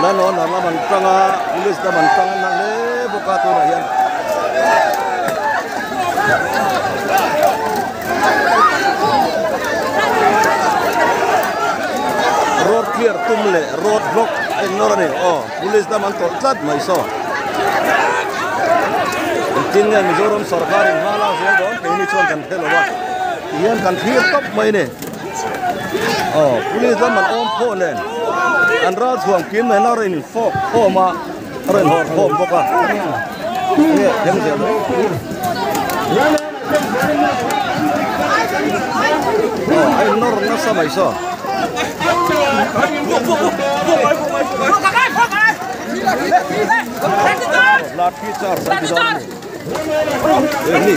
Lan owner lam an tang a, police lam an tang na hle bawk a tunah hian. Road clear tum leh road block a innawr a ni. Aw police lam an tawlh tlat mai saw. Engtin nge Mizoram sorkar in hma lak zel dawn keini chuan kan hre lo a, tihian kan thlir tawp mai a ni. Aw police lam an awm pawh nen an ral chhuang kim nen a rawn infawk khawm a a rawn hawr khawm bawk a nge thleng zel aw a innawr nasa mai saw. Lathi charge an ti dawn a ni.